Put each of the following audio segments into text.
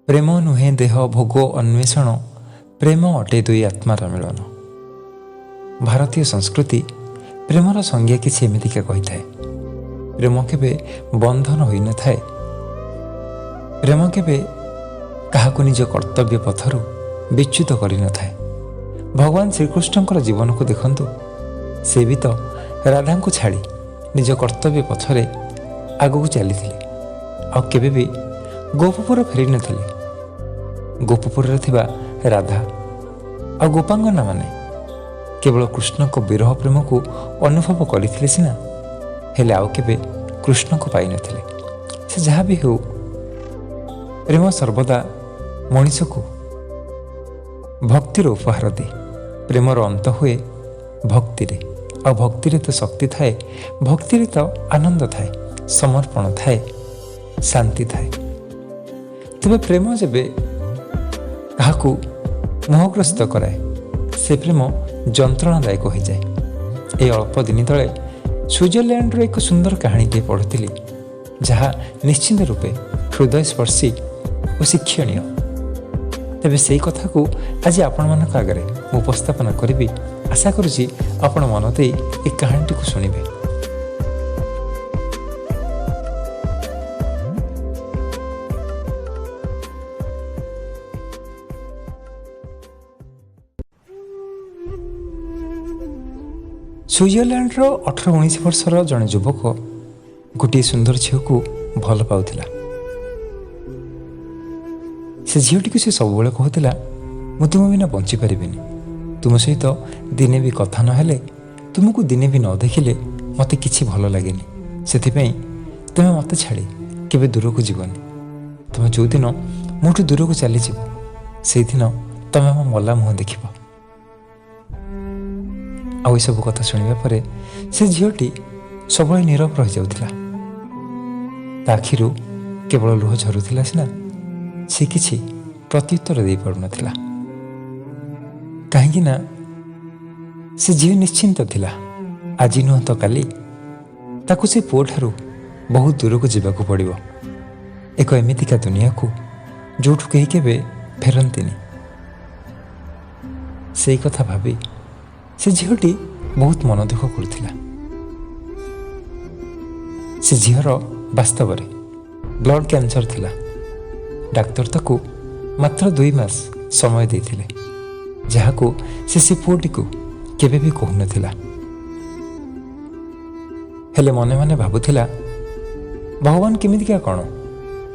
ପ୍ରେମ ନୁହେଁ ଦେହ ଭୋଗ ଅନ୍ୱେଷଣ, ପ୍ରେମ ଅଟେ ଦୁଇ ଆତ୍ମାର ମିଳନ। ଭାରତୀୟ ସଂସ୍କୃତି ପ୍ରେମର ସଂଜ୍ଞା କିଛି ଏମିତିକା କହିଥାଏ। ପ୍ରେମ କେବେ ବନ୍ଧନ ହୋଇନଥାଏ। ପ୍ରେମ କେବେ କାହାକୁ ନିଜ କର୍ତ୍ତବ୍ୟ ପଥରୁ ବିଚ୍ୟୁତ କରିନଥାଏ। ଭଗବାନ ଶ୍ରୀକୃଷ୍ଣଙ୍କର ଜୀବନକୁ ଦେଖନ୍ତୁ, ସେ ବି ତ ରାଧାଙ୍କୁ ଛାଡ଼ି ନିଜ କର୍ତ୍ତବ୍ୟ ପଥରେ ଆଗକୁ ଚାଲିଥିଲେ, ଆଉ କେବେ ବି ଗୋପପୁର ଫେରିନଥିଲେ। ଗୋପପୁରରେ ଥିବା ରାଧା ଆଉ ଗୋପାଙ୍ଗନାମାନେ କେବଳ କୃଷ୍ଣଙ୍କ ବିରହ ପ୍ରେମକୁ ଅନୁଭବ କରିଥିଲେ ସିନା, ହେଲେ ଆଉ କେବେ କୃଷ୍ଣଙ୍କୁ ପାଇନଥିଲେ। ସେ ଯାହା ବି ହେଉ, ପ୍ରେମ ସର୍ବଦା ମଣିଷକୁ ଭକ୍ତିର ଉପହାର ଦିଏ। ପ୍ରେମର ଅନ୍ତ ହୁଏ ଭକ୍ତିରେ, ଆଉ ଭକ୍ତିରେ ତ ଶକ୍ତି ଥାଏ, ଭକ୍ତିରେ ତ ଆନନ୍ଦ ଥାଏ, ସମର୍ପଣ ଥାଏ, ଶାନ୍ତି ଥାଏ। ତେବେ ପ୍ରେମ ଯେବେ କାହାକୁ ମୋହଗ୍ରସ୍ତ କରାଏ, ସେ ପ୍ରେମ ଯନ୍ତ୍ରଣାଦାୟକ ହୋଇଯାଏ। ଏହି ଅଳ୍ପ ଦିନ ତଳେ ସୁଇଜରଲ୍ୟାଣ୍ଡର ଏକ ସୁନ୍ଦର କାହାଣୀଟିଏ ପଢ଼ୁଥିଲି, ଯାହା ନିଶ୍ଚିନ୍ତ ରୂପେ ହୃଦୟସ୍ପର୍ଶୀ ଓ ଶିକ୍ଷଣୀୟ। ତେବେ ସେଇ କଥାକୁ ଆଜି ଆପଣମାନଙ୍କ ଆଗରେ ମୁଁ ଉପସ୍ଥାପନା କରିବି। ଆଶା କରୁଛି ଆପଣ ମନ ଦେଇ ଏ କାହାଣୀଟିକୁ ଶୁଣିବେ। ସୁଇଜରଲ୍ୟାଣ୍ଡର 18-19 ବର୍ଷର ଜଣେ ଯୁବକ ଗୋଟିଏ ସୁନ୍ଦର ଝିଅକୁ ଭଲ ପାଉଥିଲା। ସେ ଝିଅଟିକୁ ସେ ସବୁବେଳେ କହୁଥିଲା, ମୁଁ ତୁମ ବିନା ବଞ୍ଚିପାରିବିନି, ତୁମ ସହିତ ଦିନେ ବି କଥା ନହେଲେ, ତୁମକୁ ଦିନେ ବି ନ ଦେଖିଲେ ମୋତେ କିଛି ଭଲ ଲାଗେନି। ସେଥିପାଇଁ ତୁମେ ମୋତେ ଛାଡ଼ି କେବେ ଦୂରକୁ ଯିବନି। ତୁମେ ଯେଉଁଦିନ ମୋଠୁ ଦୂରକୁ ଚାଲିଯିବ, ସେଇଦିନ ତୁମେ ମୋ ମଲା ମୁହଁ ଦେଖିବ। ଆଉ ଏସବୁ କଥା ଶୁଣିବା ପରେ ସେ ଝିଅଟି ସବୁବେଳେ ନୀରବ ରହିଯାଉଥିଲା। ତା ଆଖିରୁ କେବଳ ଲୁହ ଝରୁଥିଲା ସିନା, ସେ କିଛି ପ୍ରତ୍ୟୁତ୍ତର ଦେଇପାରୁନଥିଲା। କାହିଁକି ନା ସେ ଝିଅ ନିଶ୍ଚିନ୍ତ ଥିଲା, ଆଜି ନୁହଁ ତ କାଲି ତାକୁ ସେ ପୁଅଠାରୁ ବହୁତ ଦୂରକୁ ଯିବାକୁ ପଡ଼ିବ, ଏକ ଏମିତିକା ଦୁନିଆକୁ ଯେଉଁଠୁ କେହି କେବେ ଫେରନ୍ତିନି। ସେଇ କଥା ଭାବି ସେ ଝିଅଟି ବହୁତ ମନ ଦୁଃଖ କରୁଥିଲା। ସେ ଝିଅର ବାସ୍ତବରେ ବ୍ଲଡ଼ କ୍ୟାନ୍ସର ଥିଲା। ଡାକ୍ତର ତାକୁ ମାତ୍ର 2 ମାସ ସମୟ ଦେଇଥିଲେ, ଯାହାକୁ ସେ ପୁଅଟିକୁ କେବେ ବି କହୁନଥିଲା। ହେଲେ ମନେ ମନେ ଭାବୁଥିଲା, ଭଗବାନ କେମିତିକା କ'ଣ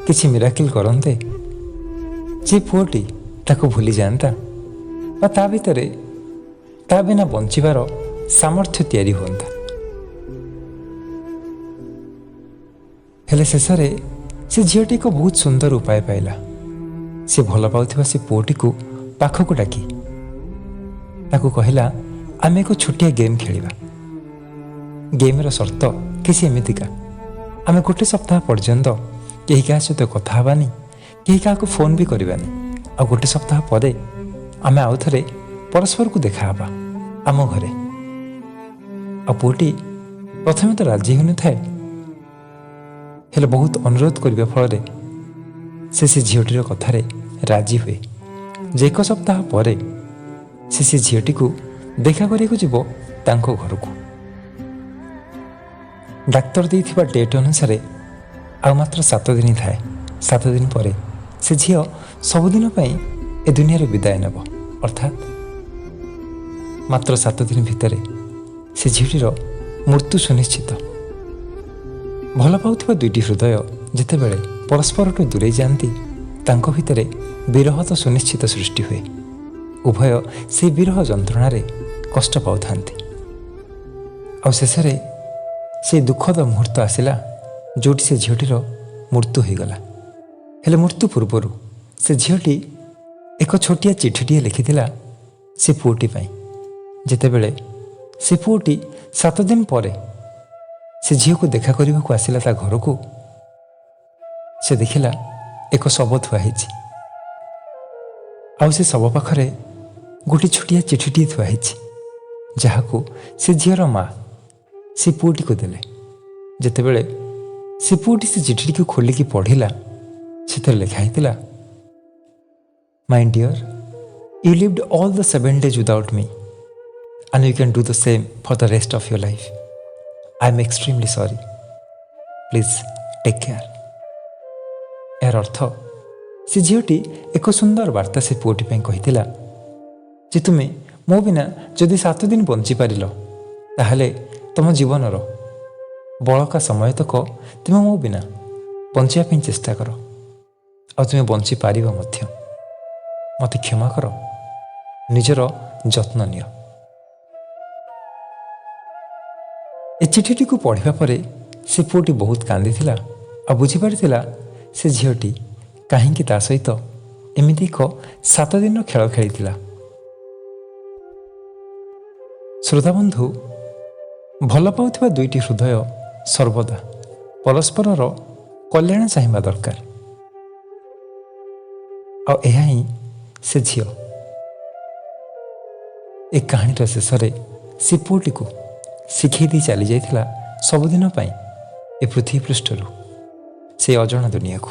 କିଛି ମିରାକିଲ୍ କରନ୍ତେ ଯେ ପୁଅଟି ତାକୁ ଭୁଲିଯାଆନ୍ତା ବା ତା ଭିତରେ ତା ବିନା ବଞ୍ଚିବାର ସାମର୍ଥ୍ୟ ତିଆରି ହୁଅନ୍ତା। ହେଲେ ଶେଷରେ ସେ ଝିଅଟି ଏକ ବହୁତ ସୁନ୍ଦର ଉପାୟ ପାଇଲା। ସେ ଭଲ ପାଉଥିବା ସେ ପୁଅଟିକୁ ପାଖକୁ ଡାକି ତାକୁ କହିଲା, ଆମେ ଏକ ଛୋଟିଆ ଗେମ୍ ଖେଳିବା। ଗେମ୍ର ସର୍ତ୍ତ କିଛି ଏମିତିକା, ଆମେ ଗୋଟେ ସପ୍ତାହ ପର୍ଯ୍ୟନ୍ତ କେହି କାହା ସହିତ କଥା ହେବାନି, କେହି କାହାକୁ ଫୋନ୍ ବି କରିବାନି। ଆଉ ଗୋଟେ ସପ୍ତାହ ପରେ ଆମେ ଆଉ ଥରେ ପରସ୍ପରକୁ ଦେଖାହେବା ଆମ ଘରେ। ଆଉ ପୁଅଟି ପ୍ରଥମେ ତ ରାଜି ହେଉନଥାଏ, ହେଲେ ବହୁତ ଅନୁରୋଧ କରିବା ଫଳରେ ସେ ଝିଅଟିର କଥାରେ ରାଜି ହୁଏ ଯେ 1 ସପ୍ତାହ ପରେ ସେ ଝିଅଟିକୁ ଦେଖା କରିବାକୁ ଯିବ ତାଙ୍କ ଘରକୁ। ଡାକ୍ତର ଦେଇଥିବା ଡେଟ୍ ଅନୁସାରେ ଆଉ ମାତ୍ର 7 ଦିନ ଥାଏ। 7 ଦିନ ପରେ ସେ ଝିଅ ସବୁଦିନ ପାଇଁ ଏ ଦୁନିଆରୁ ବିଦାୟ ନେବ। ଅର୍ଥାତ୍ ମାତ୍ର 7 ଦିନ ଭିତରେ ସେ ଝିଅଟିର ମୃତ୍ୟୁ ସୁନିଶ୍ଚିତ। ଭଲ ପାଉଥିବା ଦୁଇଟି ହୃଦୟ ଯେତେବେଳେ ପରସ୍ପରଠୁ ଦୂରେଇ ଯାଆନ୍ତି, ତାଙ୍କ ଭିତରେ ବିରହ ତ ସୁନିଶ୍ଚିତ ସୃଷ୍ଟି ହୁଏ। ଉଭୟ ସେହି ବିରହ ଯନ୍ତ୍ରଣାରେ କଷ୍ଟ ପାଉଥାନ୍ତି। ଆଉ ଶେଷରେ ସେ ଦୁଃଖଦ ମୁହୂର୍ତ୍ତ ଆସିଲା ଯେଉଁଠି ସେ ଝିଅଟିର ମୃତ୍ୟୁ ହୋଇଗଲା। ହେଲେ ମୃତ୍ୟୁ ପୂର୍ବରୁ ସେ ଝିଅଟି ଏକ ଛୋଟିଆ ଚିଠିଟିଏ ଲେଖିଥିଲା ସେ ପୁଅଟି ପାଇଁ। ଯେତେବେଳେ ସେ ପୁଅଟି 7 ଦିନ ପରେ ସେ ଝିଅକୁ ଦେଖା କରିବାକୁ ଆସିଲା ତା ଘରକୁ, ସେ ଦେଖିଲା ଏକ ଶବ ଥୁଆ ହେଇଛି। ଆଉ ସେ ଶବ ପାଖରେ ଗୋଟିଏ ଛୋଟିଆ ଚିଠିଟିଏ ଥୁଆ ହେଇଛି, ଯାହାକୁ ସେ ଝିଅର ମା ସେ ପୁଅଟିକୁ ଦେଲେ। ଯେତେବେଳେ ସେ ପୁଅଟି ସେ ଚିଠିଟିକୁ ଖୋଲିକି ପଢ଼ିଲା, ସେଥିରେ ଲେଖା ହେଇଥିଲା, My dear, you lived all the 7 days without me, and you can do the same for the rest of your life. I am extremely sorry. Please take care. ଏହାର ଅର୍ଥ, ସେ ଝିଅଟି ଏକ ସୁନ୍ଦର ବାର୍ତ୍ତା ସେ ପୁଅଟି ପାଇଁ କହିଥିଲା ଯେ ତୁମେ ମୋ ବିନା ଯଦି 7 ଦିନ ବଞ୍ଚିପାରିଲ, ତାହେଲେ ତୁମ ଜୀବନର ବଳକା ସମୟ ତକ ତୁମେ ମୋ ବିନା ବଞ୍ଚିବା ପାଇଁ ଚେଷ୍ଟା କର, ଆଉ ତୁମେ ବଞ୍ଚିପାରିବ ମଧ୍ୟ। ମୋତେ କ୍ଷମା କର, ନିଜର ଯତ୍ନ ନିଅ। ଏ ଚିଠିଟିକୁ ପଢ଼ିବା ପରେ ସେ ପୁଅଟି ବହୁତ କାନ୍ଦିଥିଲା ଆଉ ବୁଝିପାରିଥିଲା ସେ ଝିଅଟି କାହିଁକି ତା ସହିତ ଏମିତି ଏକ 7 ଦିନର ଖେଳ ଖେଳିଥିଲା। ଶ୍ରୋତାବନ୍ଧୁ, ଭଲ ପାଉଥିବା ଦୁଇଟି ହୃଦୟ ସର୍ବଦା ପରସ୍ପରର କଲ୍ୟାଣ ଚାହିଁବା ଦରକାର। ଆଉ ଏହା ହିଁ ସେ ଝିଅ ଏ କାହାଣୀର ଶେଷରେ ସେ ପୁଅଟିକୁ ଶିଖେଇ ଦେଇ ଚାଲି ଯାଇଥିଲା ସବୁଦିନ ପାଇଁ ଏ ପୃଥିବୀ ପୃଷ୍ଠରୁ ସେ ଅଜଣା ଦୁନିଆକୁ।